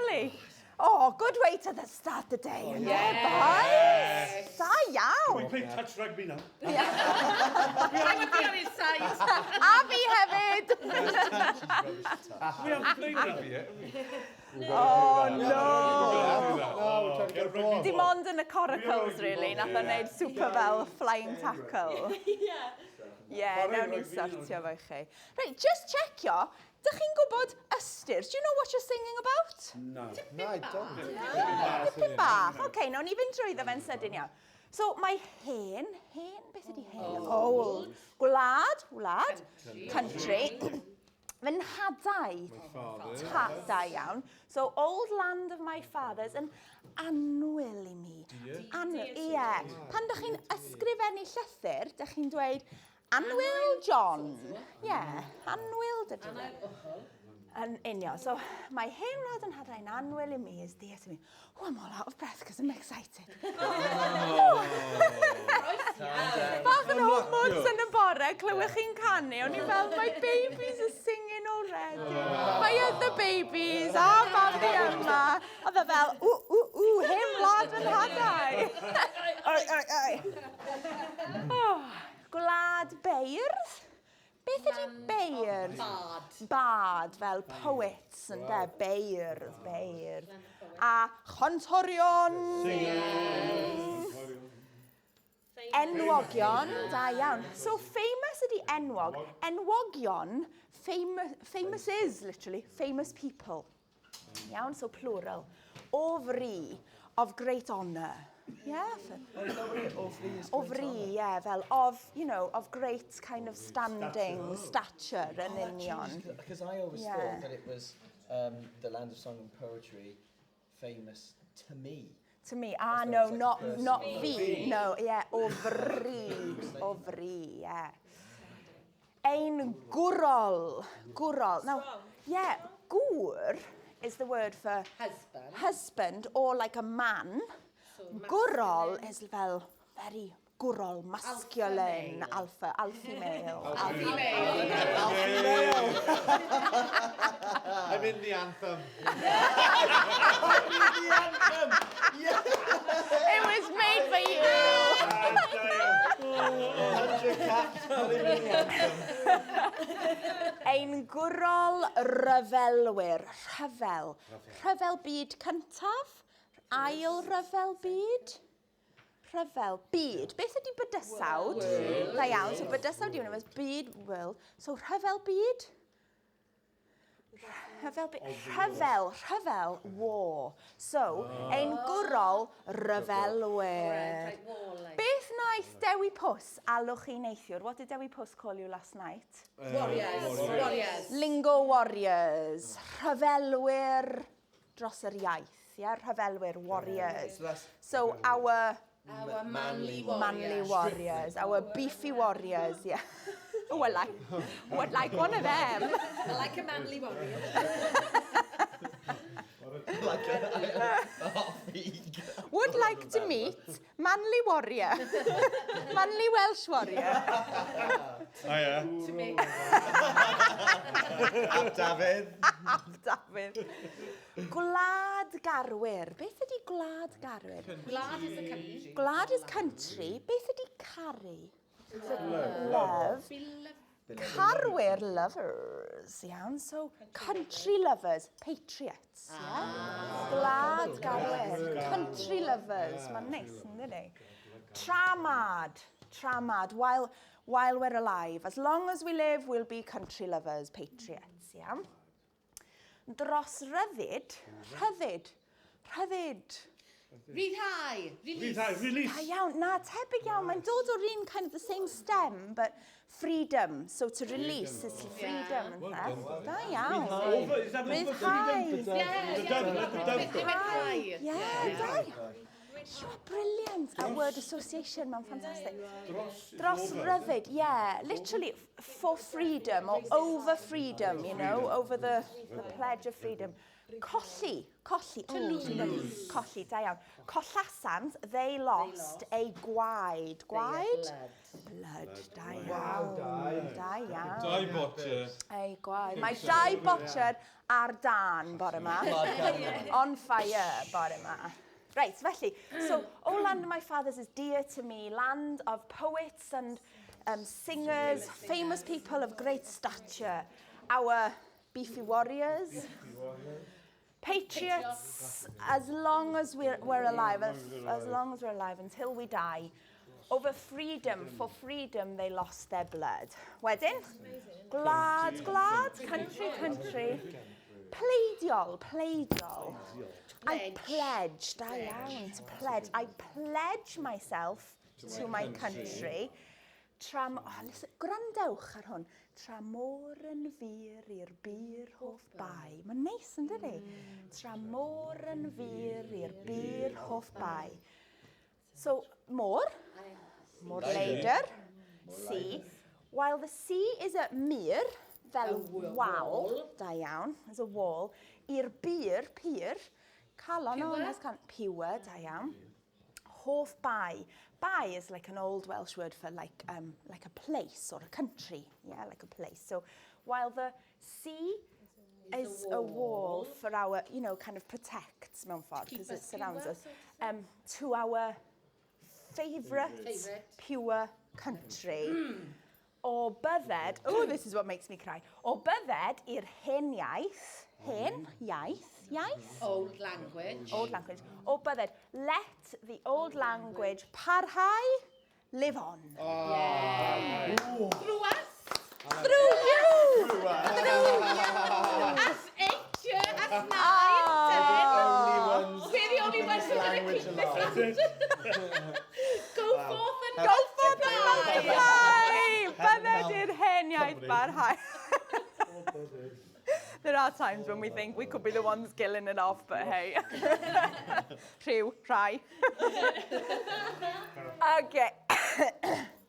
Lovely. Oh, good way to the start the day, oh, yeah. boys? Da iawn. We play touch rugby now. Yeah. I would be on his side. A fi hefyd. We haven't played rugby yet. Oh, no. Dim ond yn y coracles, really. Nath o'n neud super fel flying tackle. Yeah. Yeah, nawn ni sortio fo i chi. Reit, just checio, dych chi'n gwybod ystyr? Do you know what you're singing about? No. No, I don't. Dipyn bach. Oce, okay, nawn ni fynd drwyddo fe'n sydyn iawn. So, mae hen, hen, beth ydy hen? Old. Gwlad, wlad. Country. Fy nhadau. Ta, da iawn. So, old land of my fathers yn annwyl i mi. Annwyl, ie. Pan dych chi'n ysgrifennu llythyr, dych chi'n dweud, Annwyl John. Ie, yeah, annwyl dydy fe. Yn union. So, mae hen wlad yn nhadau'n annwyl i mi is dear to me. Oh, I'm all out of breath because I'm excited. Bach yn hormones yn y bore, clywech chi'n canu, o'n i fel, my babies are singing already. My other babies, a babi yma. Oedd e fel, ww, ww, ww, hen wlad yn nhadau. Oi, oi, oi. Oh, gwlad beirdd. Beth ydy beirdd? Bard. Bard, fel poets, ynde? Beirdd, beirdd. A chontorion. Enwogion, da iawn. So famous ydy enwog. Enwogion, famous, famous is literally, famous people. Iawn, so plural. O fri, of great honour. Yeah. O fri, yeah, fel of, you know, of great kind of standing, stature yn union. Because I always thought that it was the land of song and poetry, famous to me. To me, ah, no, not fi, no, yeah, o fri, o fri, yeah. Ein gwrol, gwrol. Now, yeah, gŵr is the word for husband, husband or like a man. So gwrol is fel very gwrol, masculine, alpha, alpha male. Alpha male. Alpha male. I'm in the anthem. I'm in the anthem. Yeah. It was made for you. 100 caps, put him in the anthem. Ein gwrol ryfelwyr. Rhyfel. Rhyfel byd cyntaf. Ail ryfel byd. Rhyfel byd. Beth ydy bydysawd? Da iawn. So bydysawd universe, byd, world. So rhyfel byd? Rhyfel byd. Rhyfel, rhyfel, war. So, ein gwrol ryfelwyr. Beth wnaeth Dewi Pws alw chi neithiwr? What did Dewi Pws call you last night? Warriors. Warriors. Lingo warriors. Rhyfelwyr dros yr iaith. Yeah, rhyfelwyr, warriors. So So our Our manly warriors. Manly warriors, our beefy warriors, yeah. Oh, I like, would like one of them. I like a manly warrior. Like a half eagle. Would like to meet manly warrior. Manly Welsh warrior. Oh, yeah. To me. Ap Dafydd. Ap Dafydd. Gwlad garwyr. Beth ydy gwlad garwyr? Gwlad is a country. Gwlad is country. Beth ydy caru? Love. Carwyr lovers, iawn. So, country lovers, patriots, yeah? Gwlad garwyr, country lovers. Mae'n neis, yn dydi? Tramad, tramad, while we're alive. As long as we live, we'll be country lovers, patriots, yeah? Dros ryddid, rhyddid, rhyddid. Rhyddhau. Release. Rhyddhau, release. Da iawn, na, tebyg iawn. Mae'n dod o'r un kind of the same stem, but freedom. So to release is freedom. Yeah. Da iawn. Over, is that over Rhyddhau. freedom? Yeah, The dove, let the dove go. Rhyddhau. Yeah, da iawn. You are brilliant at word association, mae'n fantastic. Dros. Dros ryddid, yeah. Literally for freedom or over freedom, you know, over the pledge of freedom. Colli, colli. To lose. Colli, da iawn. Collasant, they lost a gwaed. Gwaed? Blood, da iawn. Da iawn. Dau botcher. Ei gwaed. Mae dau botcher ar dan bore yma. On fire bore yma. Right, felly, so, "O land of my fathers is dear to me, land of poets and singers, famous people of great stature, our beefy warriors, patriots, as long as we're alive, as long as we're alive, until we die. Over freedom, for freedom they lost their blood." Wedyn, gwlad, gwlad, country, country. Pleidiol, pleidiol. I pledge, da iawn, to pledge. I pledge myself to my country. Tram, oh, listen, gwrandewch ar hwn. Tra môr yn fur i'r bur hoff bae. Mae'n neis yn dydi? Tra môr yn fur i'r bur hoff bae. So, môr, môr leidr, sea. While the sea is a mur, fel wal, da iawn, as a wall, i'r bur, pur, calon, oh, nice calon, pure, da iawn. Hoff bae. Bae is like an old Welsh word for like a place or a country. Yeah, like a place. So while the sea is a wall for our, kind of protects mewn ffordd, because it us surrounds pure, us, to our favourite, Favourite. Pure country. O bydded, oh, this is what makes me cry. O bydded i'r hen iaith, hen iaith, iaith? Old language. Old language. O bydded, let the old language parhau, live on. Through us. Through you! Through you! Us eight, yeah, us nine, 10. Only ones. We're the only ones who are going to Language keep this alive. language. Go forth and Go forth and multiply! Bydded i'r hen iaith Cymru. barhau. There are times when we think we could be the ones killing it off, but hey. Rhyw, rhai. Okay.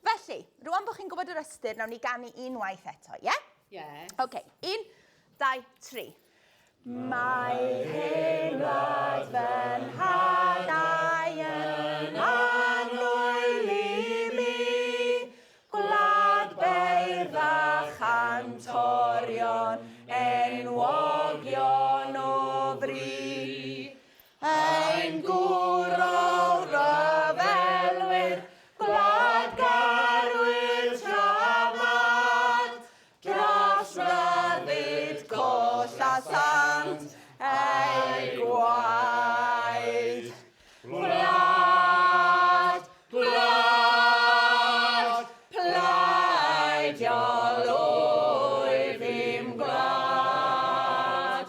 Felly, rwan bod chi'n gwybod yr ystyr, nawn ni ganu unwaith eto, ie? Yeah? Yeah. OK, un, dau, tri. Mae hen wlad fy nhadau yn annwyl i mi, gwlad beirdd a chantorion enwogion o fri. Ein gwrol ryfelwyr, gwladgarwyr tramad, dros ryddid collasant eu gwaed. Gwlad, gwlad, pleidiol wyf i'm gwlad.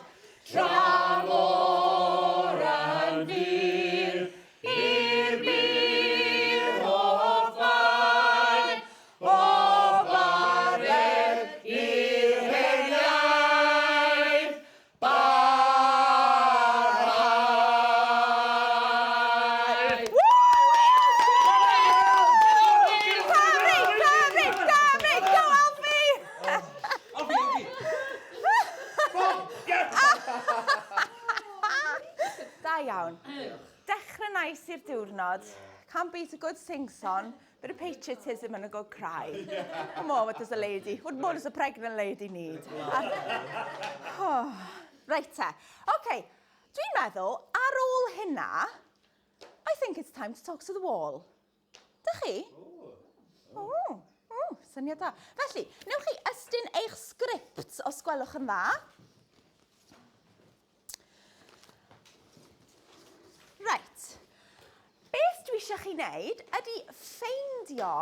Tra môr yn fur i'r bur hoff bae, o bydded i'r hen iaith barhau. Cymru, Cymru, Cymru, go Alfie! Alfie, Alfie! Da iawn. Dechrau nice i'r diwrnod. Can't beat a good sing-song, bit of patriotism and a good cry. Come on, what does a lady, what more does a pregnant lady need? Oh, reit te. OK, dwi'n meddwl, ar ôl hynna, I think it's time to talk to the wall. Dych chi? O, syniad da. Felly, newch chi estyn eich sgript os gwelwch yn dda. Right. Beth dwi eisiau chi wneud ydy ffeindio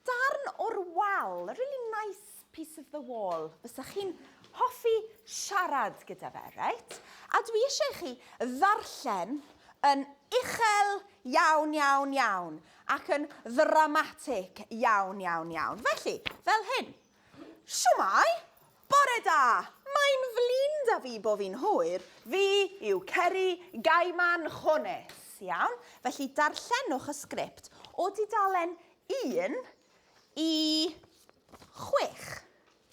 darn o'r wal, a really nice piece of the wall, fysa chi'n hoffi siarad gyda fe, right? A dwi eisiau chi ddarllen yn uchel iawn, iawn, iawn, ac yn ddramatic iawn, iawn, iawn. Felly, fel hyn. "Shwmae? Bore da! Mae'n flin da fi bo fi'n hwyr. Fi yw Ceri Gaiman Chones." iawn? Felly darllenwch y sgript o dudalen 1 i 6.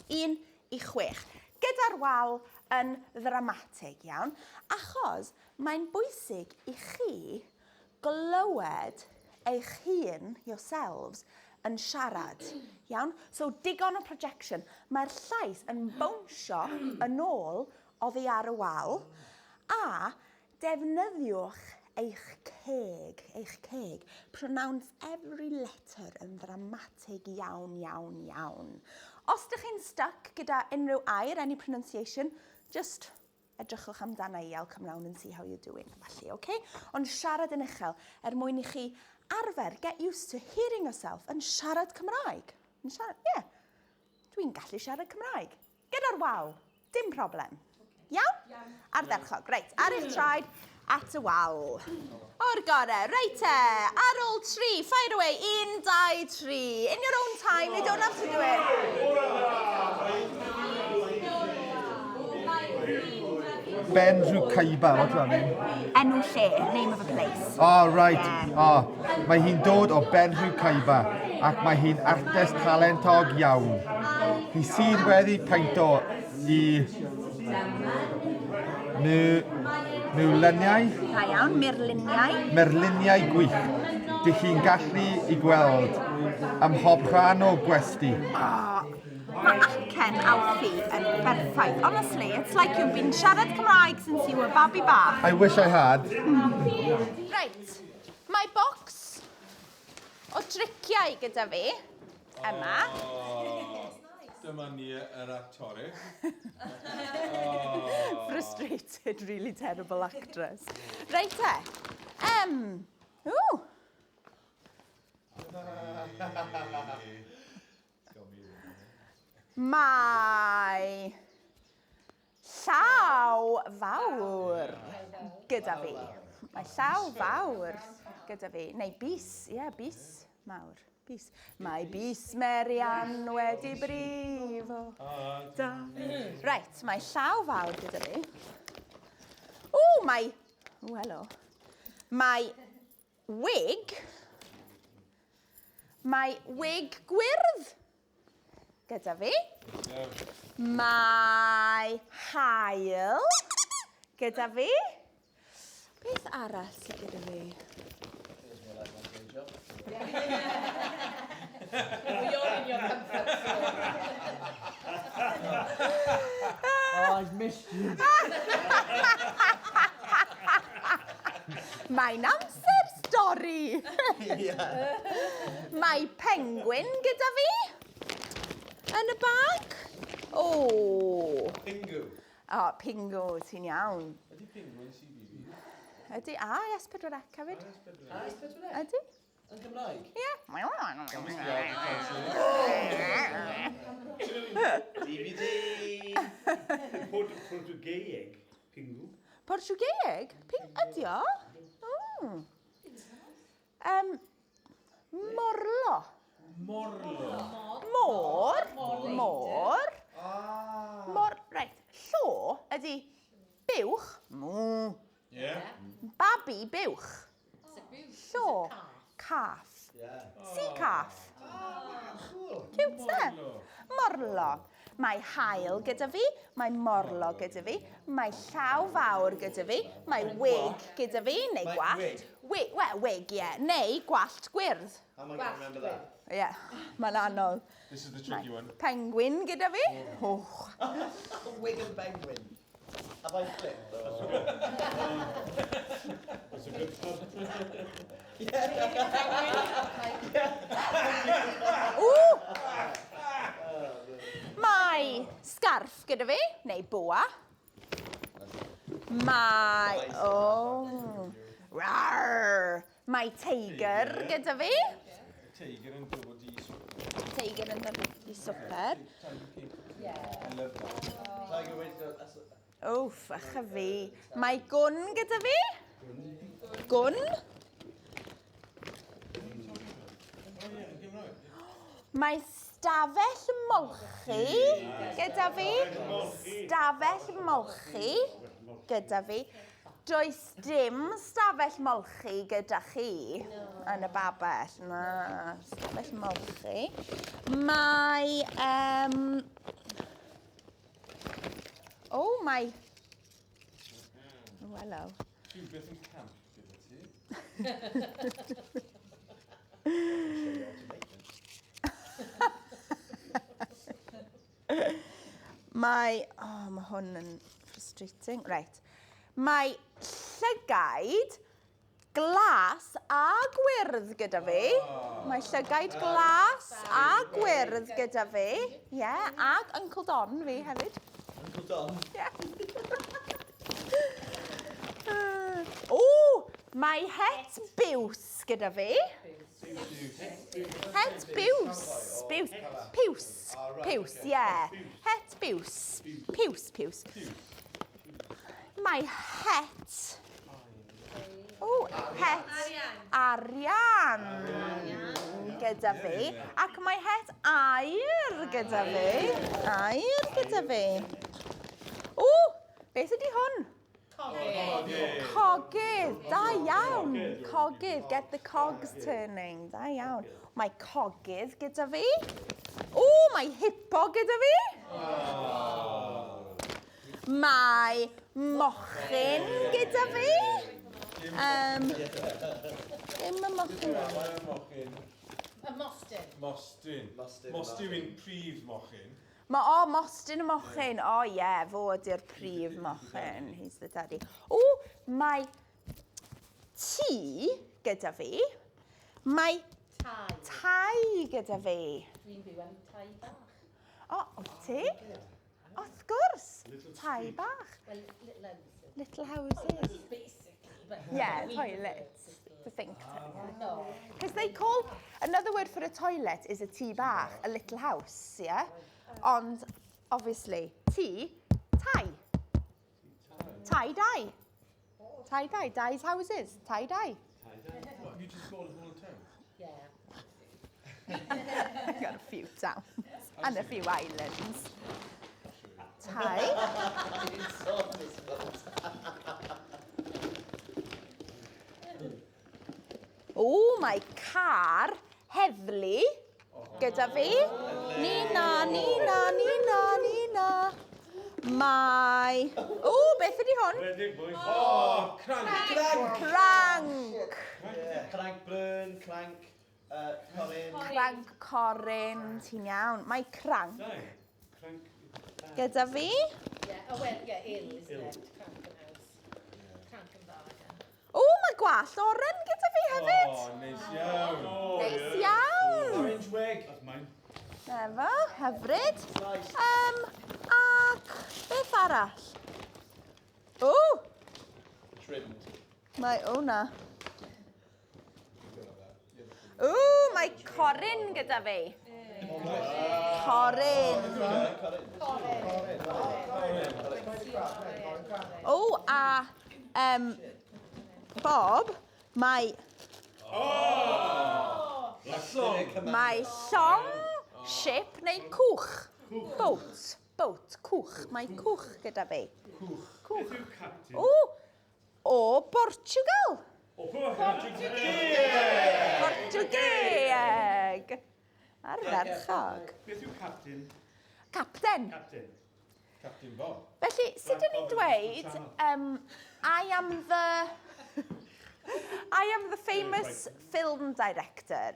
1 i 6. Gyda'r wal yn ddramatig, iawn? Achos mae'n bwysig i chi glywed eich hun, yourselves, yn siarad, iawn? So digon o projection. Mae'r llais yn bownsio yn ôl oddi ar y wal, a defnyddiwch eich ceg, eich ceg. Pronounce every letter yn ddramatig iawn, iawn, iawn. Os dych chi'n stuck gyda unrhyw air, any pronunciation, just edrychwch amdana i, I'll come round and see how you're doing, felly, okay? Ond siarad yn uchel, er mwyn i chi arfer, get used to hearing yourself yn siarad Cymraeg. Yn siarad, yeah. Dwi'n gallu siarad Cymraeg. Gyda'r wal, dim problem. Iawn? Ardderchog. Reit, ar eich traed, at y wal. O'r gore. Reit te, ar ôl tri, fire away. 1, 2, 3. In your own time, you don't have to do it. Ben Rhywcaiba, what does that mean? Enw lle, name of a place. Oh, right. Oh, mae hi'n dod o Ben Rhywcaiba ac mae hi'n artist talentog iawn. Hi sydd wedi paento i murluniau. Da iawn, murluniau. Murluniau gwych. Dych chi'n gallu i gweld ym mhob rhan o gwesty. Oh, mae acen Alfie yn berffaith. Honestly, it's like you've been siarad Cymraeg since you were babi bach. I wish I had. Reit, mae bocs o driciau gyda fi yma. Oh, dyma ni yr actores. Frustrated, really terrible actress. Reit te. Ww. Mae llaw fawr gyda fi. Mae llaw fawr gyda fi. Neu bys, ie, yeah, bys mawr. Bys. Mae bys Marianne wedi brifo. Da. Reit, mae llaw fawr gyda fi. O, mae... O, helo. Mae wig. Mae wig gwyrdd gyda fi. Mae haul gyda fi. Beth arall sydd gyda fi? Feels more like my day job. You're in your comfort zone. Oh, I've missed you. Mae'n amser stori. Mae penguin gyda fi yn y bag. O. Pingu. O, pingu, ti'n iawn. Ydy Pingu yn CBB? Ydy, a, S4C hefyd. Ah, S4C? Ydy? Yn Gymraeg? Ie. DVD! Portugeeg, Pingu. Portugeeg? Ping ydi o? Mm. Morlo. Morlo. Môr. Môr. Môr. Reit, llo ydi buwch. Mw. Yeah. Babi buwch. Llo. Calf. Yeah. Sea calf. Cute, ne? Morlo. Mae haul gyda fi, mae morlo gyda fi, mae llaw fawr gyda fi, mae wig gyda fi, neu Mae gwallt. wig? Wig, well, wig, ie. Yeah. Neu gwallt gwyrdd. How am I going to remember that? Ie, yeah, mae'n anodd. This is the tricky one. Penguin gyda fi. Oh. Wig and penguin. Have I flipped? Or? It's a good pub. Ww! Mae sgarff gyda fi, neu boa. Mae... Oh. Rawr. Mae teigr gyda fi. Tiger yn dod i swper. Teigr yn dod i swper. I love that. Tiger wedi dod... Wff, a chyfi. Mae gwn gyda fi. Gwn. Mae stafell molchi gyda fi. Stafell molchi gyda fi. Does dim stafell molchi gyda chi yn y babell. Na, stafell molchi. Mae... Um, o, mae... Oh, hello. Rhywbeth yn camp gyda ti. Mae... Oh, mae hwn yn frustrating. Right. Mae llygaid glas a gwyrdd gyda fi. Mae llygaid glas a gwyrdd gyda fi. Ie, yeah, ac Uncle Don fi hefyd. Uncle Don? Ie. Yeah. O, mae het biws gyda fi. Het biws. Biws. Piws. Piws, ie. Het biws. Piws, piws. Mae het... O, het arian gyda fi. Ac mae het aur gyda fi. Aur gyda fi. O, beth ydy hwn? Cogydd. Cogydd, da iawn. Cogydd, get the cogs turning. Da iawn. Mae cogydd gyda fi. O, mae hippo gyda fi. Mae mochyn gyda fi. Um, dim y mochyn. Mochyn. Y mostyn. Mostyn. Mostyn. Mostyn yw'n prif mochyn. Ma, o, Mostyn y mochyn. O, ie, yeah, fo ydy'r prif mochyn. He's the daddy. O, mae tŷ gyda fi. Mae tai, tai gyda fi. Dwi'n byw yn tai bach. O, o ti? Wrth gwrs, tai bach. Well, little houses. Little houses. Basically. But Yeah, toilets. The think. No. Because they call, another word for a toilet is a tŷ bach, a little house, yeah? Ond, obviously, tŷ, tai. Tai dai. Tai dai, dai's houses, tai dai. What, you just call it all the town? Yeah. I've got a few towns and a few islands. Tai. O, mae car heddlu gyda fi. Ni na, ni na, ni na, ni na. Mae... O, beth ydy hwn? Redig, boys. Oh, crank! Crank! Crank. Yeah. Crank Burn, Crank, Corin. Crank Corin, ti'n iawn. Mae crank Dau. Crank. gyda fi. Yeah. Oh, well, yeah, ill, isn't it? Crank and house. Crank and bar. O, mae gwallt oren gyda fi hefyd. Oh, neis iawn. Oh, Neis yeah. iawn. Orange wig. That's mine. Efo, hyfryd. Nice. Ac beth arall? O, Trimmed. mae o na. O, mae Corin gyda fi. Corin. O, a Bob, mae... Mae llong, ship neu cwch. Boat, boat, cwch. Mae cwch gyda fi. Cwch. Cwch. Beth yw captain? O, o Portugal. O, Portugal. Portugeeg. Ardderchog. Beth yw captain? Capten. Captain. Captain Bob. Felly, sut ydyn ni'n dweud, I am the... I am the famous film director.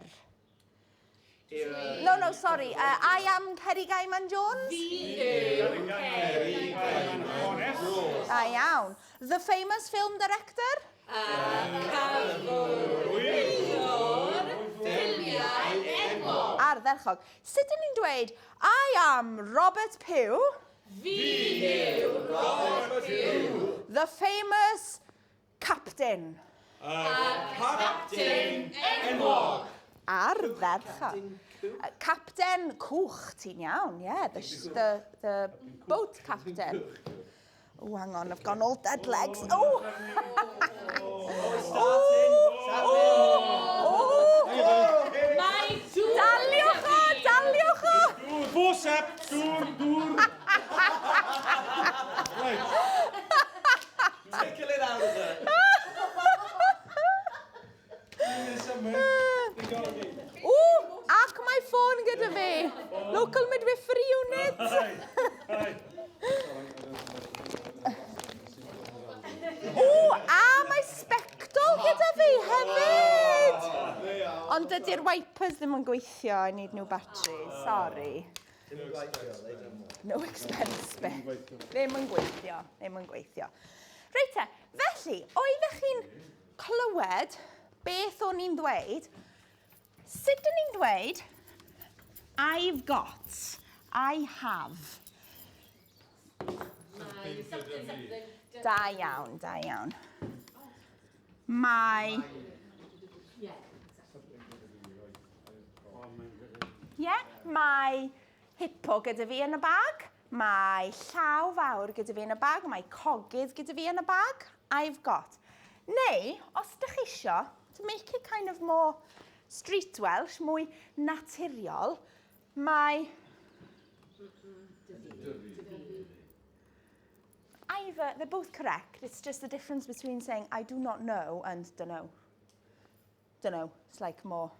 No, no, sorry. I am Kerry Gaiman Jones. Da iawn. The famous film director? Ardderchog. Sut ydyn ni'n dweud, I am Robert Pugh. Fi yw Robert Pugh. The famous captain. Captain enwog. Ardderchog. Captain cwch, ti'n iawn, yeah. The boat captain. Oh, hang on, I've gone all dead legs. Oh! Starting. Oh! Mae dŵr Daliwch o! Daliwch o! Dŵr, forcep! Dŵr, dŵr! Right. Tickle it out of her. Dydy'r wipers ddim yn gweithio. I need new batteries. Sorry. No expense spare. Ddim yn gweithio. Ddim yn gweithio. Reit te, felly, oeddech chi'n clywed beth o'n i'n ddweud? Sut dyn ni'n dweud I've got, I have. Mae something, something. Da iawn, da iawn. Mae... Yeah. Ie, yeah, mae hippo gyda fi yn y bag. Mae llaw fawr gyda fi yn y bag. Mae cogydd gyda fi yn y bag. I've got. Neu, os ydych chi isio, to make it kind of more street Welsh, mwy naturiol, mae... Either, they're both correct. It's just the difference between saying I do not know and dunno. Dunno. It's like more,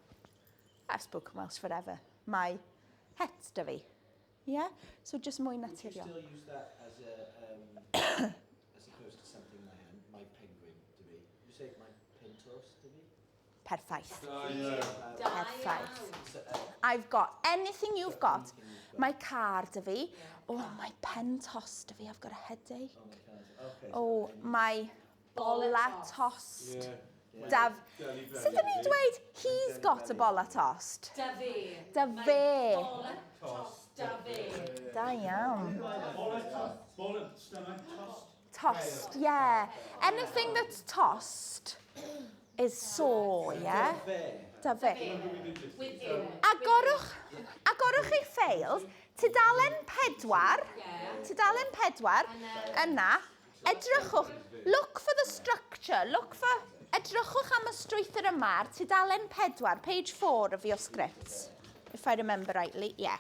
I've spoken Welsh forever. Mae het 'da fi. Yeah? So just mwy Would you naturiol. still use that as a as opposed to something in my hand, my penguin 'da fi? You say my pen tost 'da fi? Perffaith. Da iawn. Perffaith. So, I've got anything you've got. anything you've got. Mae car 'da fi. Oh, mae pen tost 'da fi. I've got a headache. Oh, my cars. Okay. so Oh, any- mae bola tost. Yeah. Daf. Delhi belly. Sut ydyn ni'n dweud he's got a bola tost? Da fe. Da fe. Bola tost da fe. Da iawn. Ball at stomach, tossed. Tost, yeah. Anything that's tost is sore, yeah? Da fe. Da fe. With him. Agorwch, agorwch eich ffeils, tudalen pedwar, tudalen pedwar, yna, edrychwch, look for the structure, look for, edrychwch am y strwythur yma ar tudalen pedwar, page 4 of your scripts, if I remember rightly, yeah.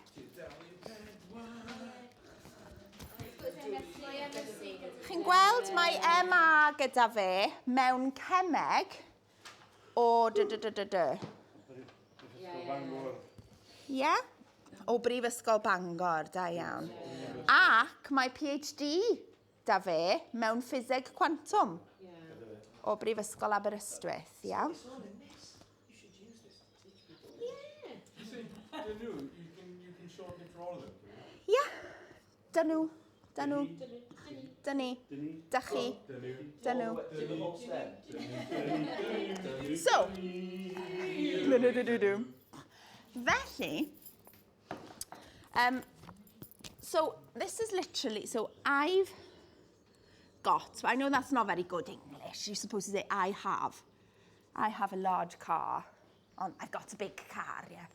Chi'n gweld mae MA gyda fe mewn cemeg o dy dy dy dy dy. Ie? Yeah? O Brifysgol Bangor, da iawn. Ac mae PhD 'da fe mewn ffiseg cwantwm o Brifysgol Aberystwyth, iawn? It's all in this. You should use this. Teach people. You see, dyn nhw, you can shorten it for all of them. can you? Ie, dyn nhw, dyn nhw, dyn ni, da chi, Dyn nhw. dyn nhw. Do the whole stem. So, du-du-du-du-du. Felly, so this is literally, so I've got, I know that's not very good English, you're supposed to say I have. I have a large car. On, I've got a big car, yeah.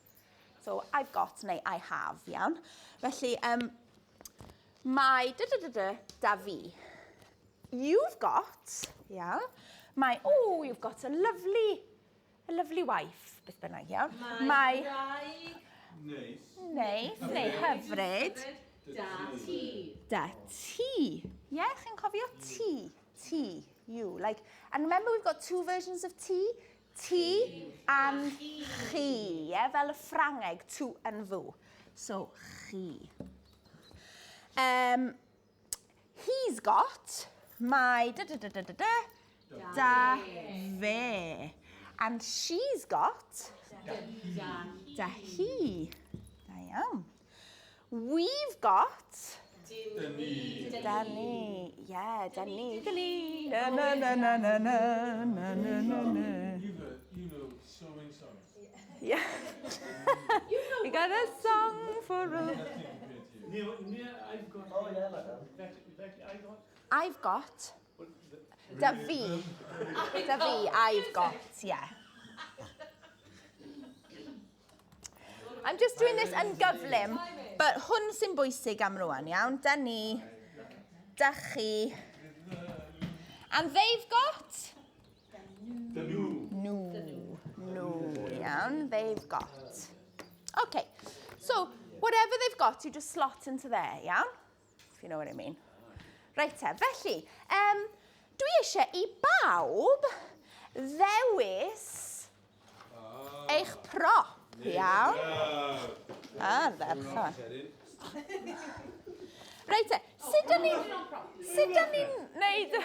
So I've got, neu I have, iawn. Felly, mae dy dy dy dy da fi. You've got, iawn. Mae, oh, you've got a lovely wife, beth bynnag, iawn. Mae, Gwraig Neis. neis, neu hyfryd, da ti. da ti. Ie, yeah, chi'n cofio ti, ti, you. Like, and remember we've got two versions of ti, ti and chi, yeah, fel y Ffrangeg, tu and vous. So, chi. He's got mae da da da da da da da fe. And she's got da hi. Da iawn. We've got Dyn ni. da ni. Yeah, da ni. Da ni. Na na na na na na na na na na. You know so many songs. Yeah. You got a song for a... Nothing compared to you. Near, near, I've got. Oh, yeah, like that. That, I got. I've got. Well, the, Da fi. Da fi, I've got, yeah. I'm just doing this yn gyflym, but hwn sy'n bwysig am rwan, iawn? Da ni, da chi. And they've got? the new. Nhw. Nhw, iawn. They've got. Okay, so whatever they've got, you just slot into there, iawn? If you know what I mean. Reit te, felly, dwi eisiau i bawb ddewis eich prop, iawn? Ardderchog. Reit te, sut dyn ni'n... Sut dyn ni'n neud...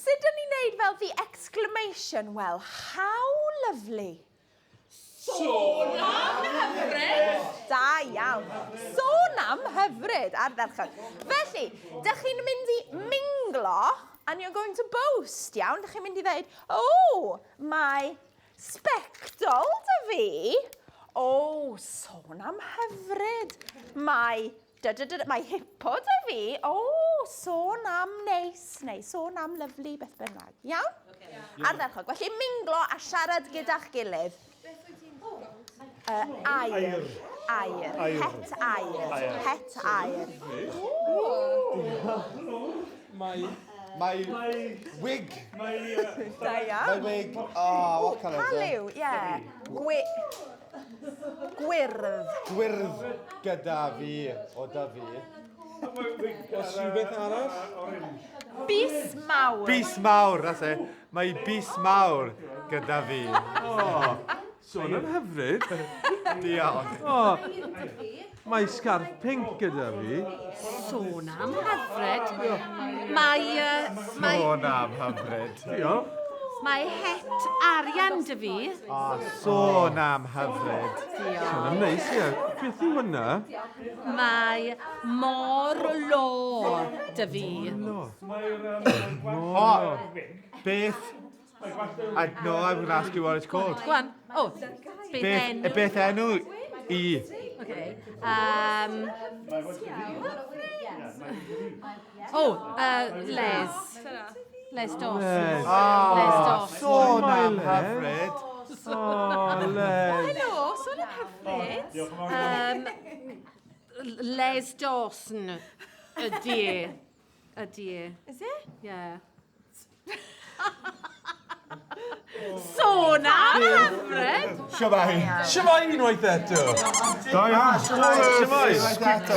Sut dyn ni'n neud fel the exclamation? Well, how lovely. Sôn am hyfryd! Da iawn. Sôn am hyfryd, ardderchog. Felly, dych chi'n mynd i minglo and you're going to boast, iawn? Dych chi'n mynd i ddeud, oh, mae sbectol 'da fi. O, sôn am hyfryd. Mae da, da, da, da, mae hippo 'da fi. O, sôn am neis, neu sôn am lyfli, beth bynnag. Iawn? Okay. Ardderchog. Felly minglo a siarad gyda'ch gilydd. Beth wyt ti'n Aur. Aur. Het aur. Het aur. Mae... Mae wig. Mae... Da iawn. Mae wig. Oh, what colour Pa is it? liw? Ie. Gwy... Gwyrdd. Gwyrdd gyda fi, o da fi. Oes rhywbeth arall? Bys mawr. Bys mawr, that's it. Mae bys mawr gyda fi. O, sôn am hyfryd. Diolch. O, mae sgarff pinc gyda fi. Sôn am hyfryd. Mae, mae, Sôn am hyfryd. Diolch. mae het arian 'da fi. O, sôn am hyfryd. Sôn am neis, ie. Beth yw hwnna? Mae mor lo 'da fi. O, beth... I, no, I'm going to ask you what it's called. Go on. O, beth Beth, enw? beth enw i? Okay. Oh, Les. Les Dawson. Les. Les O, Dawson. sôn am hyfryd. O, Les. Helo, sôn am hyfryd. Les Dawson ydy e. Ydy e. Is it? Yeah. Sôn am hyfryd. Siwmai. Siwmai unwaith eto. Da iawn. Siwmai. Unwaith eto.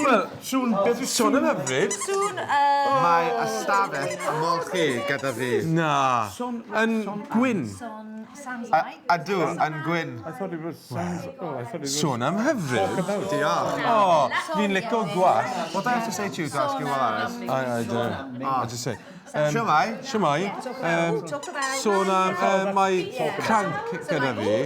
Wel, Sŵn, beth yw sôn am hyfryd. Sŵn... Mae ystafell ymolchi gyda fi. Na. Yn gwyn. Ydw, yn gwyn. I thought it was sounds... Oh, I thought it was... Sôn am hyfryd. Diolch. O, fi'n licio gwallt. What do I have to say to you to ask you what that is? I don't. I just say. Siwmai. Siwmai. Sôn am, mae cranc gyda fi.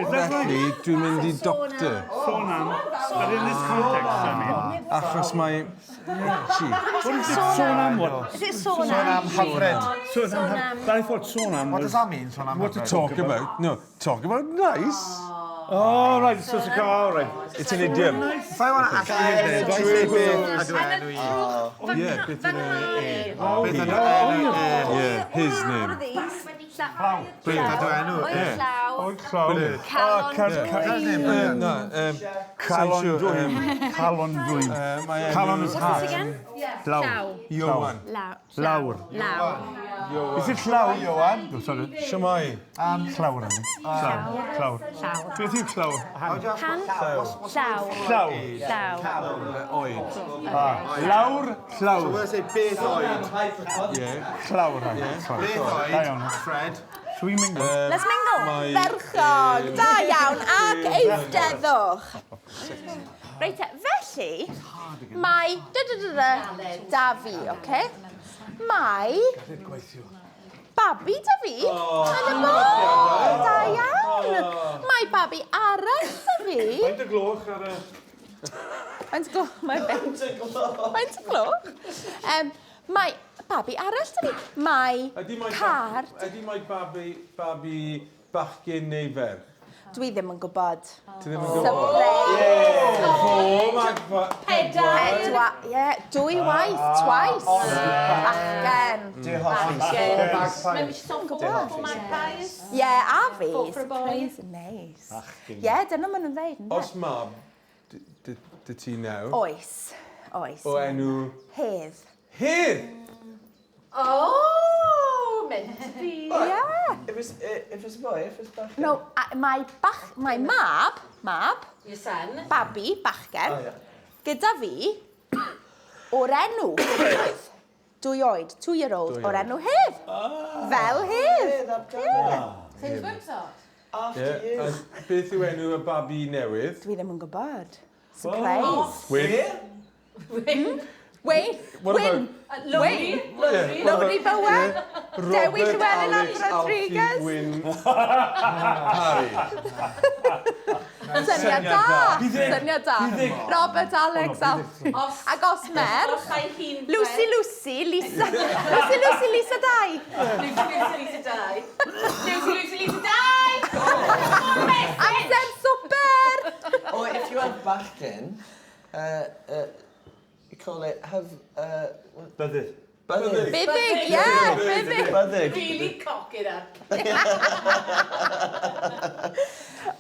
Felly, dwi'n mynd i doctor. Sôn am... But in this context, I mean... Achos mae... Itchy. What is it? Sôn am what? Is it sôn Sôn am hyfryd. Sôn am... But I thought sôn am What does was... that mean, sôn am What to hyfryd? talk about? No, talk about nice. Oh, right, so it's a car, right. It's an idiom. If I want to ask you his name, do I say beth ydw enw i? Yeah, beth yw'r e. Beth ydw enw e? Yeah, his name. Beth ydw enw e? Oh, Calon. Na, Calon sa'n siŵr, dwym. Calon dwym. Mae enw... Calon is heart. Lawr. Iowan. Lawr. Lawr. Is it llawr? Iowan. No, sorry. Siwmai. Llawr, I think. Llawr. Llawr. Beth yw llawr? Llaw. Llaw. Llaw. Oed. Lawr, llawr. So we'll say beth oed. Yeah. Llawr, I think. Sorry. Beth Da oed, iawn. Fred. Should we mingle? Let's mingle. Mae- Ferchog. Da iawn. Ac eisteddwch. Reit te, felly, mae da da da da da fi, oce? Mae babi da fi yn y bol. Da iawn. Mae babi arall da fi. Faint y gloch ar y... Faint y gloch? Mae faint. Faint y gloch? Mae babi arall da fi. Mae Ydy mae... car. Ydy mae babi, babi bachgen neu ferch? Dwi ddim yn gwybod. Ti ddim yn gwybod? Surprise. O, mae... Pedwar, ie, dwy waith, twice. Bachgen. Dwi'n hoffi. Bachgen. Four magpies. Ie, a fi. Four for a boy. Surprise, neis. Ie, dyna maen nhw'n dweud, ynde? Os mab dy ti nawr, Oes, oes. o enw... Hedd. Hedd! Oh, meant to be. Ie. If it's, if it's a boy, if it's bachgen. No, mae bach, mae mab, mab, Your son. babi, bachgen, Oh, yeah. gyda fi, o'r enw Hedd. Dwy oed, two-year-old, o'r enw Hedd. Fel Hedd. Hedd ap Dafydd. Things works out. After Yeah. years. A beth yw enw y babi newydd? Dwi ddim yn gwybod. Surprise. Wyn. Wyn. Wayne, What Wyn, about- Wayne, Yeah, Lowri Bowen, Dewi Robert, Llywelyn ap Alex, Alfie, Rodriguez. Wyn, Harry. Syniad da. Syniad da. Robert, Alex, Alfie. Ac os merch, Os mae hi'n... Lucy, Lucy, Lisa. Lucy, Lucy, Lisa Dai. Lucy, Lucy, Lisa Dai. Lucy, Lucy, Lisa Dai! Amser swper. Or if you have bachgen, you call it have... What? Byddid. Buddig. Buddig, yeah, buddig. Buddig. Really cock it up.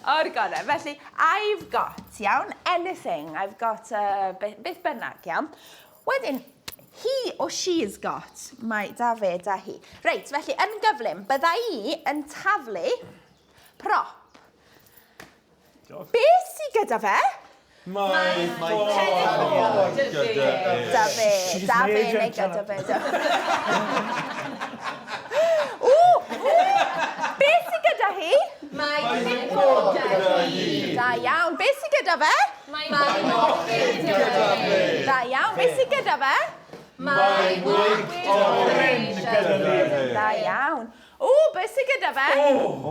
O'r gorau. Felly, I've got, iawn, anything. I've got beth bynnag, iawn. Wedyn, he or she's got, mae da fe, da hi. Reit, felly, yn gyflym, bydda i yn taflu prop. Diolch. Beth sydd gyda fe? Mae ffôn gyda e. Da fe, da fe neu gyda fe. Ww! Beth sydd gyda hi? Mae clipboard gyda hi. Da iawn. Beth sydd gyda fe? Mae mochyn gyda fe. Da iawn. Beth sydd gyda fe? Mae wig oren gyda fe. Da iawn. O, beth sydd gyda fe?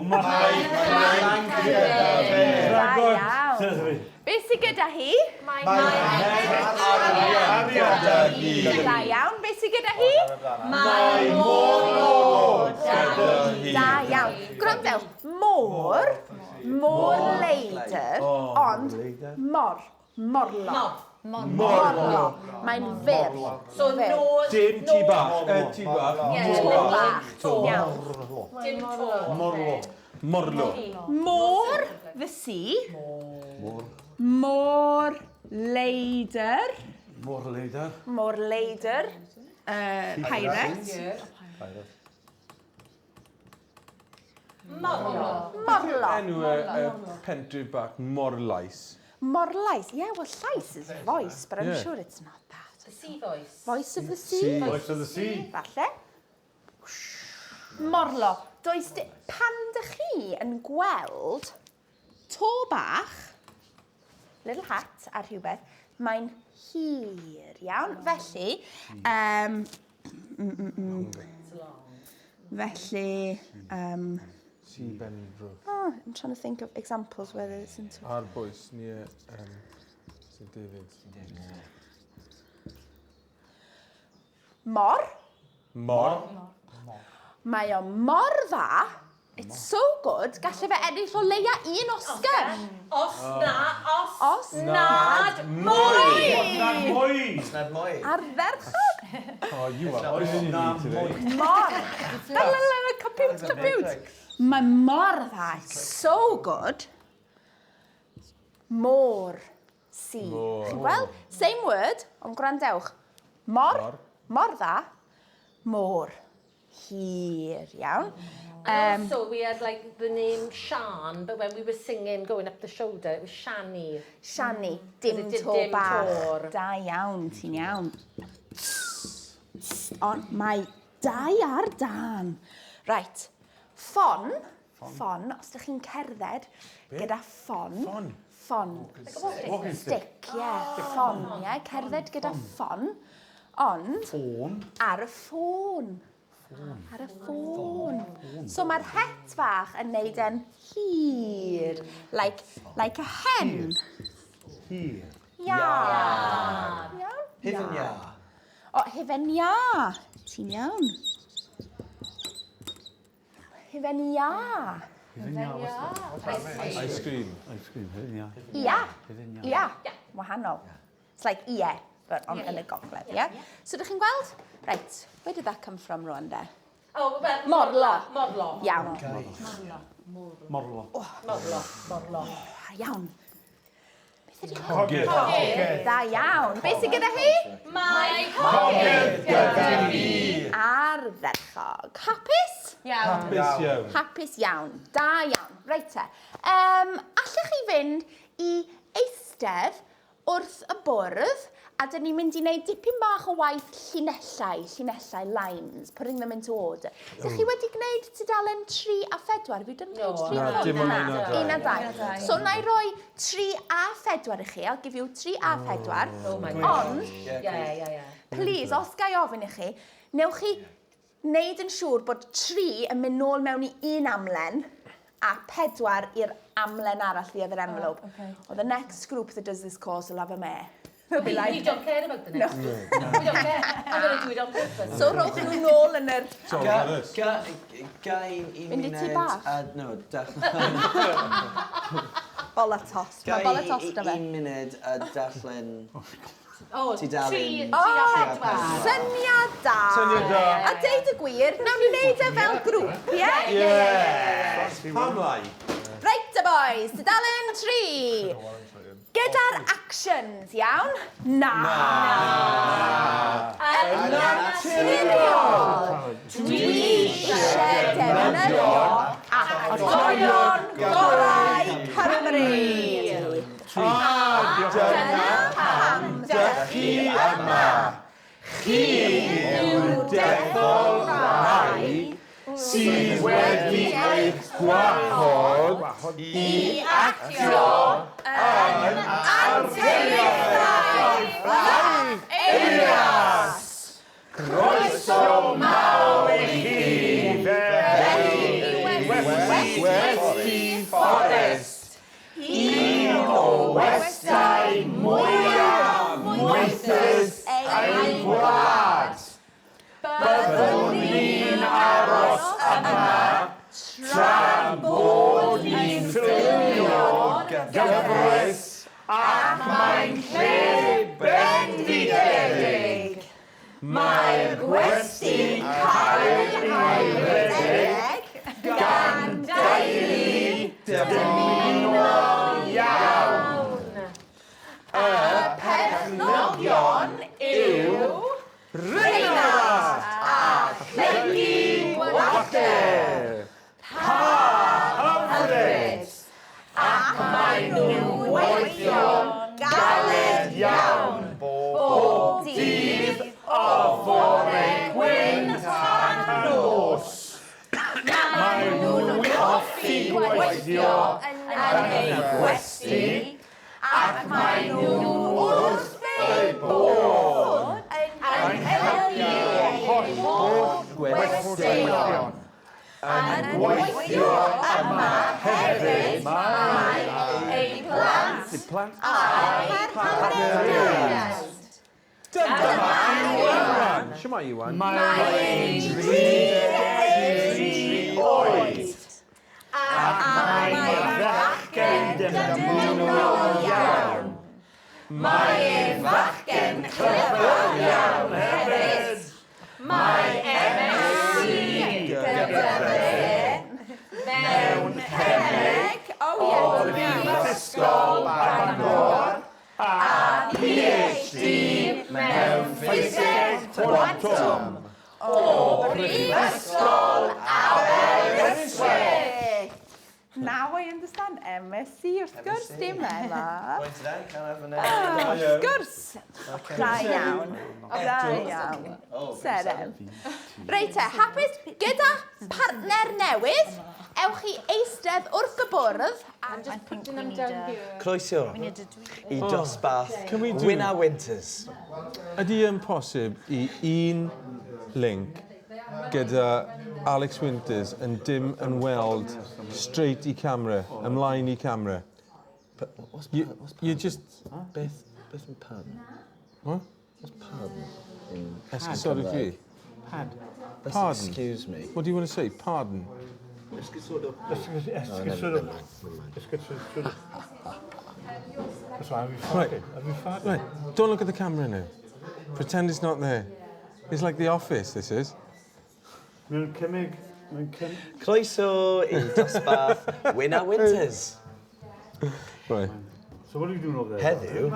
Mae Cranc gyda fe. Da iawn. Beth sydd gyda hi? Mae Arian gyda hi. Da iawn. Beth sydd gyda hi? Mae môr Gyda hi. Da iawn. Gwrandewch, môr, môr leidr, ond mor, morlo. Morlo. Mae'n fyr. So Fyr. no... Dim ti bach. Ti bach. To bach. Iawn. Dim to. Morlo. Morlo. Môr, the sea. Môr leidr. Môr leidr. Môr leidr. Pirate. Morlo. Morlo. Enw y pentref bach Morlais. Morlais. Yeah, well, llais is voice, but I'm sure it's not that. The sea voice. Voice of the sea. Voice of the sea. Falle. Morlo. Does di... Pan dych chi yn gweld to bach, little hat a rhywbeth, mae'n hir iawn. Felly, felly, Sea Benfro. Oh, I'm trying to think of examples whether it's into... Ar bwys near St David's. Mor. Mor. Mae o mor dda. It's so good, gallai fe ennill o leia un Oscar. Os na, os, Os nad mwy! Nad mwy. Nad mwy. Ardderchog. Oh, you are busy today. Mor. La, la, la, la, compute, compute. Mae mor dda. It's so good. Môr. Sea. Môr. Chi'n gweld? Same word, ond gwrandewch. Mor. Mor. Mor dda. Môr. Hir, iawn. And also we had like the name Sian, but when we were singing going up the shoulder, it was Shani. Shani, dim Dim to bach. tor. Da iawn, ti'n iawn. Ond mae dau ar dan. Right, ffon, ffon, os ydych chi'n cerdded gyda ffon. Ffon? Ffon. Walking stick. Stick, ie. Ffon, ie. Cerdded gyda ffon. Ond Ffôn. ar y ffôn. Ar y ffôn. So mae'r het fach yn neud e'n hir. Like a hen. Hir. Ia. Iawn? Hufen iâ. O, hufen iâ. Ti'n iawn. Hufen iâ. Hufen iâ. Ice cream. Ice cream, hufen iâ. Ia. Hufen iâ. Ia. Wahanol. It's like ie, but on, yn y gogledd, ie? So, ydych chi'n gweld? Right, where did that come from rwan de? Oh, well, Morlo. Morlo. Iawn. Morlo. Morlo. Morlo. Ah, iawn. Beth ydi Hogyn. Da iawn. Beth sydd gyda hi? Mae hogyn gyda hi. Ardderchog. Hapus? Iawn. Hapus iawn. Hapus iawn. Da iawn. Reit te. Allech chi fynd i eistedd wrth y bwrdd A dyn ni'n mynd i wneud dipyn bach o waith llinellau, llinellau, lines, putting them into order. Dych chi wedi gwneud tudalen 3 a 4? Have you done page 3 Na, a 4? dim ond un a dau. Un a dau. So na i roi 3 a 4 i chi. I'll give you 3 a 4. Oh my God. Ond, Yeah. please, os ga i ofyn i chi, newch chi wneud yn siŵr bod 3 yn mynd nôl mewn i un amlen a 4 i'r amlen arall, the other envelope. Oh, okay. Or the next group that does this course will have a mare. They'll be We like, don't care about the next group. We don't care. I'm going to do it on purpose. So rowch nhw nôl yn yr... Ga, ga, ga i un Mynd i tŷ munud bach? a... No, darllen. Bola tost. Ga Mae bola i tost da fe. un munud a darllen Oh, tudalen. tri O, a pedwar. syniad da. Syniad da. A deud y gwir, nawn ni wneud e fel grŵp, ie? Pam lai? Reit, y boys, tudalen 3. Gyda'r actions, iawn? Na. Yn naturiol. Dwi eisiau defnyddio actorion gorau Cymru. A dyna pam dych chi yma. Chi yw'r dethol rai sydd wedi eich gwahodd i actio yn Anturiaethau Fflach Eirias. Croeso mawr i chi felly i Westy Fforest, un o westai mwyaf moethus ein gwlad. Byddwn ni'n aros yma tra bod ni'n ffilmio'r gyfres ac mae'n lle bendigedig. Mae'r gwesty'n cael ei redeg gan deulu dymunol iawn. Y perchnogion yw Reinald a Lleucu Gwallter. Pa hyfryd! Ac maen nhw'n gweithio galed iawn bob dydd o fore gwyn tan nos. Maen nhw'n hoffi gweithio yn eu gwesty ac maen nhw wrth eu bodd yn helpu eu holl gwesteion. Yn gweithio yma hefyd mae eu plant a'u partneriaid. Dyma Iwan. Shwmae, Iwan. Mae'n 33 oed. Ac mae'n fachgen dymunol iawn. Mae'n fachgen clyfar iawn hefyd. Mae MSc gyda fe mewn cemeg o Brifysgol Bangor a PhD mewn ffiseg cwantwm o Brifysgol Aberystwyth. Now I understand MSc, wrth gwrs, dim Emma. Point today, can I have an Wrth gwrs. Da iawn. Da iawn. Seren. Reit te, hapus gyda partner newydd, ewch i eistedd wrth y bwrdd. I'm just putting them down here. Croeso i dosbarth Can we do- Winner Winters. Ydy yn posib i un link gyda Alex Winters yn dim yn weld straight i camera, ymlaen i camera? What's, what's You just... Beth, beth yn pardon? What? What's pardon in Esgusodwch fi. Pad. That's Pardon. excuse me. What do you want to say? Pardon? Esgusodwch. No, never mind, never mind. Esgusodwch. That's why, have you Right. farted? Have you farted? Right, don't look at the camera now. Pretend it's not there. It's like The Office, this is. Mewn cemeg, mewn cem... Croeso i dosbarth Winner Winters. Right. So what are you doing over there? Heddiw,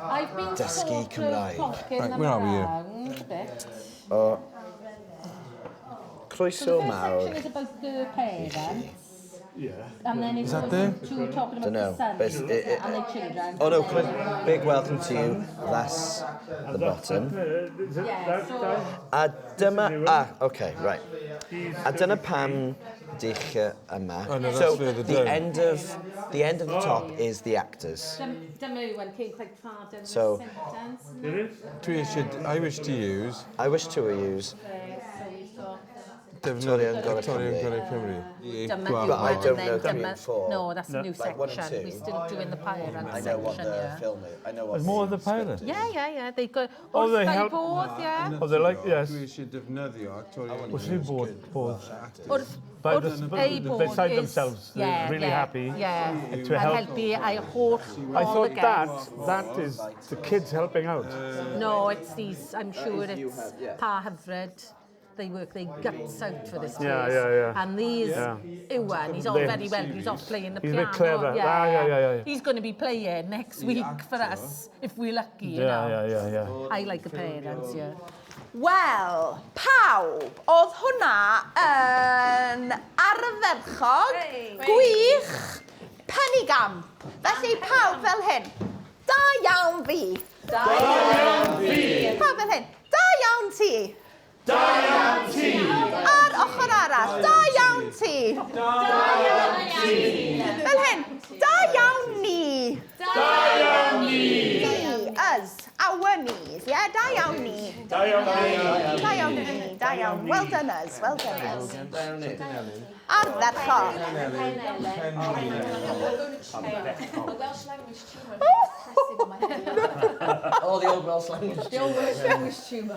I've been Dysgu sort of Cymraeg. plonking Right, them where are we here? around a bit. croeso So the first mawr section is about the parents. And then it's Is that there? two talking about Dunno, the sons but it's- it- and their children. Oh no, come on. Big welcome to you. That's the bottom. Yeah, so A dyma... Ah, okay, right. A dyna pam dych yma. Oh, no, that's so further the down. end of the end of the top is the actors. Dyma yw one came quite far down So- the sentence. Dwi eisiau, I wish to use I wish to use So we've got defnyddio Actorion Gorau Actorion Cymru. Gorau Cymru. Dyma Gweld But I yw don't and then know three dyma- and four. No, that's a new Like one and section. two. We're still doing the pirate I know what section, the yeah. film is. I know what There's more of the script pirate. is. Yeah, yeah, yeah. They go. Oh, they wrth eu help- bodd, yeah. Oh, they like, yes. Dwi eisiau defnyddio Actorion Wrth eu bodd, bodd. Wrth, By wrth the- eu bodd beside is- themselves, they're yeah, really yeah, happy Yeah. to And help. helpu eu holl, I all thought the guests. that is the kids helping out. No, it's these, I'm sure is you it's have, yeah. Pa Hyfryd. They work their guts out for this place. Yeah, yeah, yeah. And these, Yeah. Iwan, he's all They- very well, he's off playing the He's a piano. bit clever. Yeah. Ah, yeah, yeah, yeah, yeah. He's going to be playing next week for us, if we're lucky, you Yeah, know. yeah, yeah, yeah. I like the parents, yeah. Wel, pawb, oedd hwnna yn ardderchog, gwych, penigamp. Felly pawb fel hyn, da iawn fi. Da iawn fi. Pawb fel hyn, da iawn ti. Da iawn ti. A'r ochr arall, da iawn ti. Da iawn ti. Fel hyn, da iawn ni. Da iawn ni. Ni, us, our knees, yeah, da iawn ni. Da iawn ni, da iawn. Well done us, well done us. Ardderchog. The Welsh language tumour is pressing on my head. Oh, the old Welsh language. The old Welsh language tumour.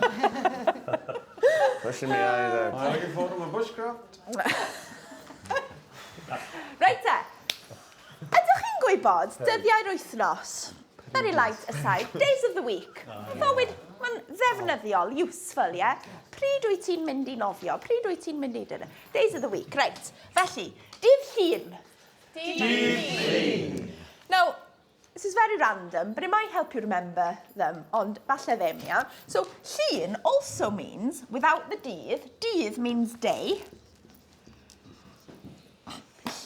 Pushing me eyes out. I'm looking forward to my bushcraft. Reit te. Ydych chi'n gwybod dyddiau'r wythnos? Very light aside. Days of the week. Fywyd, mae'n ddefnyddiol, useful, ie? Yeah? Pryd wyt ti'n mynd i nofio? Pryd wyt ti'n mynd i dyna? Days of the week, reit. Felly, dydd Llun. Dydd Llun. Now, this is very random, but it might help you remember them, ond falle ddim, ia? So, llun also means, without the dydd, dydd means day.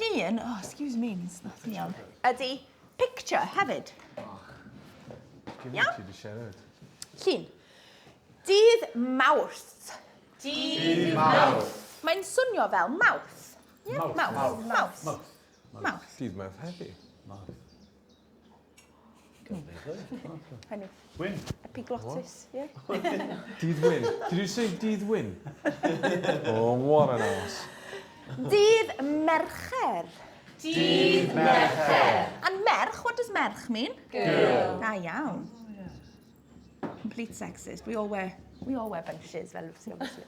Llun, oh, excuse me, it's nothing iawn, ydy picture hefyd. Give it to the siarad. Llun. Dydd Mawrth. Dydd Mawrth. Mae'n swnio fel mouth. Yeah? Mouth. Mouth. Mouth. Mouth. Dydd Mawrth heddi. Kind of Win. epiglottis, yeah? Dydd Wyn. Did you say Dydd Wyn? Oh, what an ass. Dydd Mercher. Dydd Mercher. And merch, what does merch mean? Girl. Da iawn. Complete sexist. We all wear bunches, fel obviously.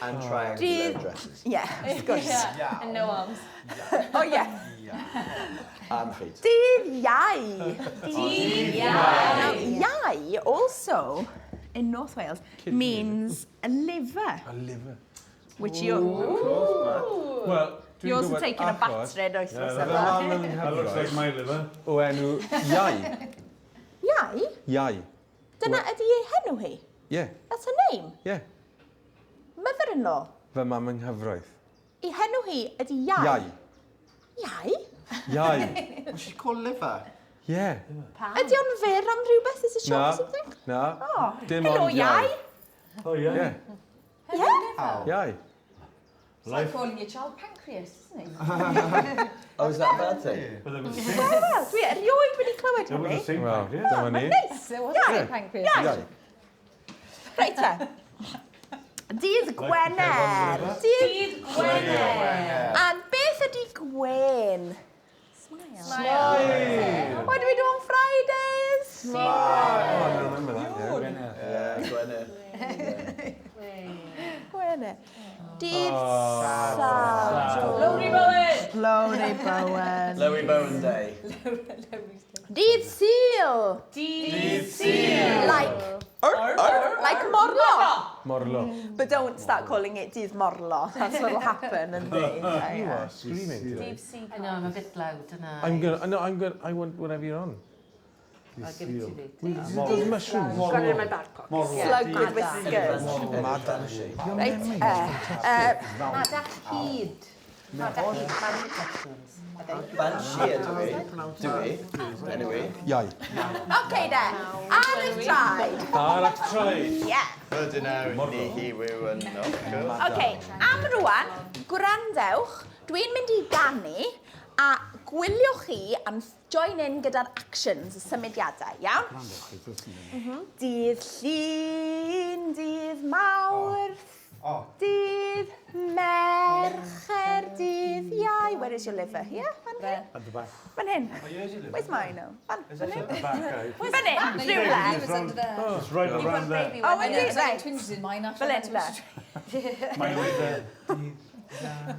And triangular Dydd- dresses. Yeah, of course. And no arms. Oh, yeah. And feet. Dydd Iau. Dydd Iau. Now, iau also in North Wales means a liver, A liver. which you Well, dwi'n yours are gwybod taking a achos battering wythnos Fy yma. mam yn That looks like nghyfraith my liver. o enw Iau. Iau? Iau. Dyna ydy ei henw hi. Yeah, That's her name. yeah. Mother-in-law. Fy mam yng nghyfraith. Ei henw hi ydy Iau. Iau. Iau? Iau. Well, she's called liver. Yeah. Ydy o'n fyr am rhywbeth? Is it short Na. or something? Na. Oh. Dim Hello, ond iau. Iau. Oh, yeah. Yeah. Yeah. Iau. It's like calling your child pancreas, isn't it? Oh, is that a bad thing? But there was the same, Wel, dwi erioed wedi clywed there was hynny. the same Wel, pancreas. dyma ni. Neis. There was Iau. a same pancreas. Iau. Reit te. Dydd Gwener. Dydd Gwener. And beth ydy gwen? Smile. Smile. What do we do on Fridays? Oh, I remember that, yeah. Yeah, Gwener. Gwener. Dydd Sadwrn. Lowry Bowen! Lowry Bowen. Lowy Bowen Day. Dydd Sul. Dydd Sul. Like Morlo. Morlo. But don't start calling it Dydd Morlo. That's what'll happen, and You are screaming today. I know, I'm a bit loud, and I? I'm gonna, no, I'm gonna, I want whatever you're on. I'll give it to you later. Those mushrooms. Got it in my back pocket. Slug with whiskers. Mad Right. Madarch hud. Banshee ydw i. Dw i. Anyway. Iau. OK de, ar eich traed. Ar eich traed. Yeah. Ydyn nawr, ni hi wyw yn OK, am rwan, gwrandewch, dwi'n mynd i ganu a gwyliwch chi am join in gyda'r actions, y symudiadau, iawn? Dydd Llun, dydd Mawrth, dydd Mercher, dydd Iau. Where is your liver? Here? Fan hyn? At the back. Fan hyn. Where's mine now? Fan At hyn. the back, eh? Fan hyn, rhywle. Liver's under there. It's right around there. Baby Oh, went is in it? there. Right. Twinges in mine after Fel hyn, that. there. Mine was there.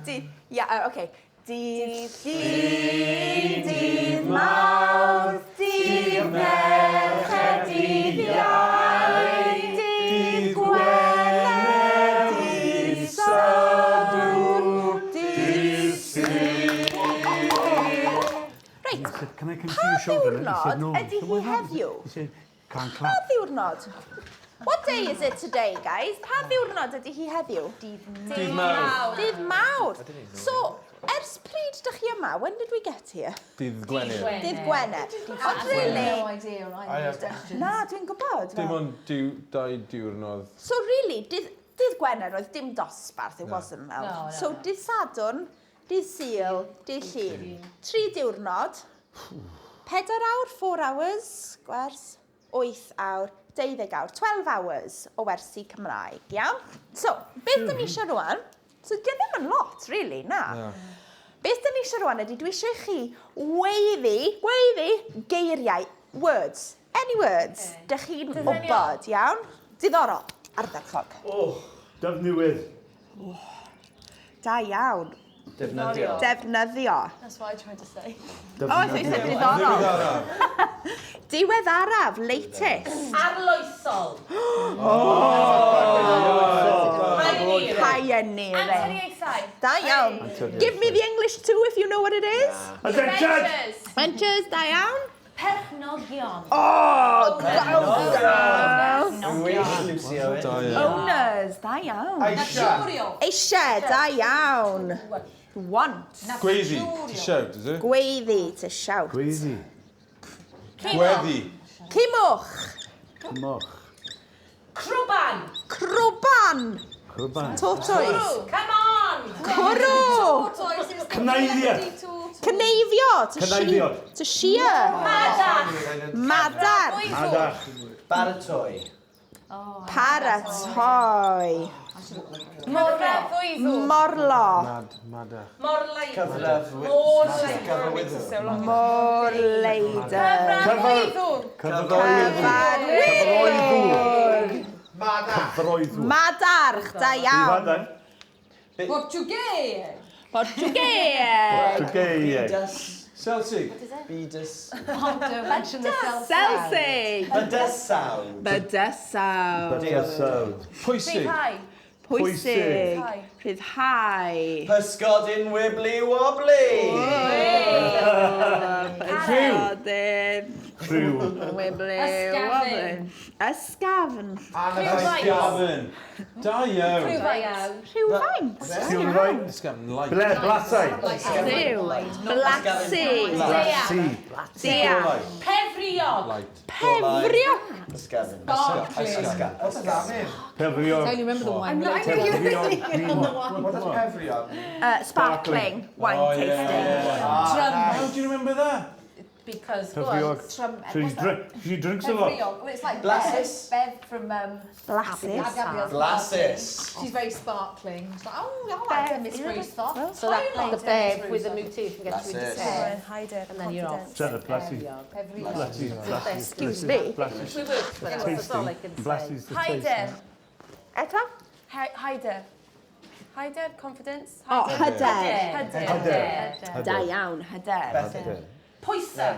Dydd, ia, oce. Dydd Llun, dydd Mawrth, dydd Mercher, dydd Iau, dydd Gwener, dydd Sadwrn, dydd Sul. Reit, Can I come pa to your shoulder? He said ddiwrnod no. ydy So hi what happened? heddiw? He said, can't Pa clap. ddiwrnod? What day is it today, guys? Pa ddiwrnod ydy hi heddiw? Dydd Mawrth. Dydd Mawrth. So, ers pryd dych chi yma? When did we get here? Dydd Gwener. Dydd Gwener. Ond really... No idea, and I have those questions. Na, dwi'n gwybod. Dim ond diw, dau diwrnod. So really, dydd, dydd Gwener oedd dim dosbarth, it wasn't fel. No, no, so no. dydd Sadwrn, dydd Sul, dydd Llun. Tri diwrnod, 4 awr, 4 hours, gwers, 8 awr, 12 awr, 12 hours o wersi Cymraeg, iawn? So, beth dyn ni eisiau rwan? So, di ddim yn lot, really, na. Na. Beth dyn ni eisiau rwan ydy, dwi eisiau i chi weiddi, weiddi geiriau, words, any words, okay. Dych chi'n wybod, iawn? Diddorol, ardderchog. Dyfnywydd. Da iawn. Defnyddio. Defnyddio. That's what I tried to say. Oh, I thought you said diddorol. Diweddaraf, latest. Arloesol. Pioneering. Pioneering. Anturiaethau. Da iawn. Give me the English too if you know what it is. Adventure! Ventures, da iawn. Perchnogion. Oh, go, go. Well, Lucy Owen. Da iawn. Owners, da iawn. Aisha. Eisiau, da iawn. Want. Gweiddi, to shout, is it? Gweiddi, to shout. Gweiddi. Gweddi. Cimwch. Moch. Crwban. Crwban. Crwban. Tortoise. Come on. Cwrw. Cneifio. Cneifio. To Cneifio. To shear. Madach. Madar. Madach. Baratoi. Paratoi. Morlo. Morlo. Mad, madach. Morlai. Cyfrafwydd. Morlai. Cyfarwyddwr. Morleider. Cyfarwyddwr. Cyfarwyddwr. Cyfarwyddwr. Madarch, da iawn. Portuguese. Portuguese. Portuguese. Bydus. Celtic. Bydus. Oh, don't mention the self. Celtic. Bydysawd. Bydysawd. Bydysawd. Pwysig. Pwysig. Rhyddhau. Pysgodyn wibbly wobbly. Pysgodyn. Rhyw. Wibbly. Ysgafn. Wobbly. Ysgafn. Ysgafn. Da iawn. Rhywfaint. Rhywfaint. Ysgafn light. Ble, blasau. Rhyw. Blasu. Blasi. Deall. Pefriog. Light. Pefrio. Ysgafn. Ysgafn. Ysgafn. Pefrio. I only remember the wine. Pefrio. What does pefrion? Sparkling wine Oh, yeah, tasting. yeah, yeah. How do you remember that? Because, go on. Pefriog. So she drinks a lot. Well, it's like Blasus. Bev, Bev from Blasus. Gabrielle's Blasus. She's very sparkling. She's like, oh, I like her Miss Ruth. So that, like the bev with the motif and get you into Blasus. bed. Hyder, And then you're off. Is that a blasi? Blasi. Blasi. Excuse me. Blasus. We worked for that, that's all I can say. Blasi's the taste. Hyder. Eto? Hyder. Hyder, confidence. O, hyder. Hyder. Hyder. Da iawn, hyder. Pwysa.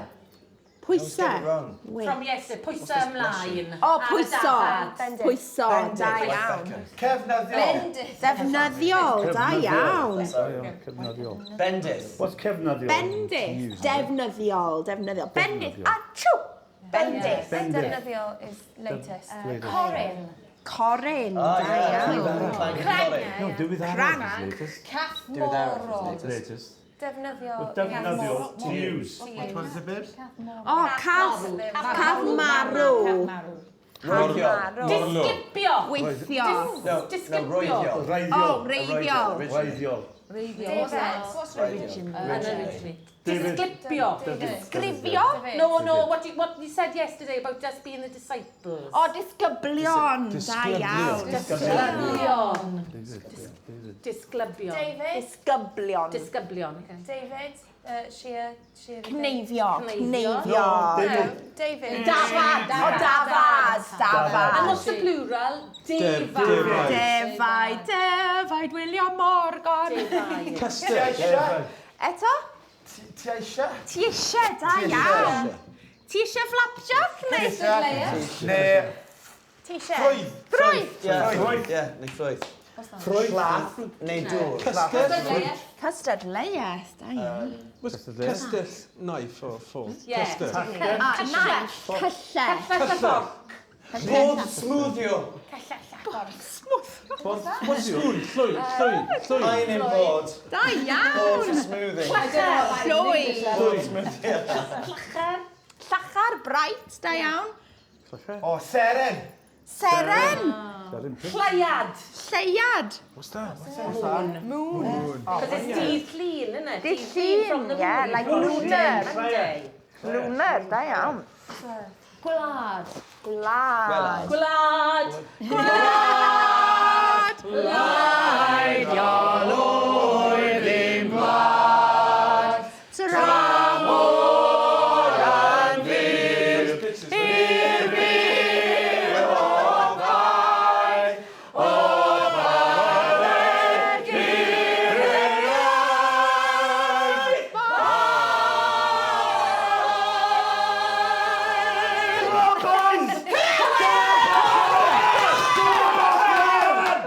Pwysa. Wrong. From yesterday. Pwysa ymlaen. O, Ar y pwyso. dafad. Pwyso, da iawn. Cefnyddiol. Defnyddiol, da iawn. Cefnyddiol. Bendith. What's cefnyddiol? Bendith. Defnyddiol, defnyddiol. Bendith, achw! Bendith. Defnyddiol is latest. Corin. Coryn, da iawn. Crank. No, diwydd Crank. Cath Diwydd arall morol. is latest. Latest. Defnyddio. Defnyddio, to use. Which one is it, babes? O, cath, cath marw. Roeddiol. Marw. Disgipio. Gweithio. No, no, Disgipio. roeddiol. O, reiddiol. Reiddiol. Originally. Originally. Disglipio. Disgrifio. No, no, what you said yesterday about us being the disciples. O, disgyblion. Da iawn. Disgyblion. Disglybion. David. Disgyblion. Disgyblion. Okay. David. Shear. Shear. Cneifio. Cneifio. Cneifio. No, David. Dafad. O, dafad. And Dafad. what's the plural? Defaid. Defaid. Defaid, defaid, William Morgan. Defaid. Custard. Eto? Ti eisiau? Ti eisiau, da iawn. Ti eisiau flapjack neu? Neu Ti eisiau? ffrwydd. Ffrwyth. Yeah, yeah, neu ffrwyth. Ffrwyth. Llath neu dŵr. Custard. Cystadleuaeth, da iawn. Was custard knife or fork? Yeah. Custard. A, knife, cyllell. Cyllell. Bwrdd smwddio. What's spoon? Llwy, llwy, llwy. Ironing board. Da iawn. Board for smoothing. Llwy. Board smoothing. Llachar, bright, da iawn. O, seren. Seren, Lleiad. lleiad. What's that? Moon. Because it's dydd llun, isn't it? Dydd llun, from the yeah, moon. like lunar. Monday. Lunar, da iawn. Gwlad. Gwlad. Gwlad. Gwlad. Tramor yn fyr i'r byd o fai, o faredd i'r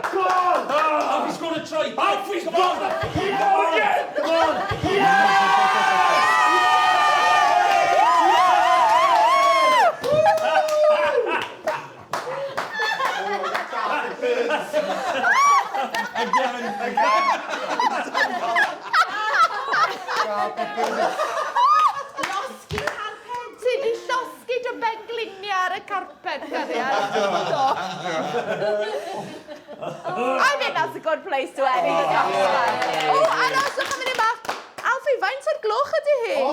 Alfie's got a try. Alfie's gone. Keep going again. Come on. Llosgi carped. Ti di llosgi dy bengliniau ar y carped, cariad. Do. I think that's a good place to end the dosbarth. O, aroswch am munud bach. Alfie, faint o'r gloch ydy hi? O,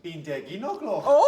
11 o gloch. O!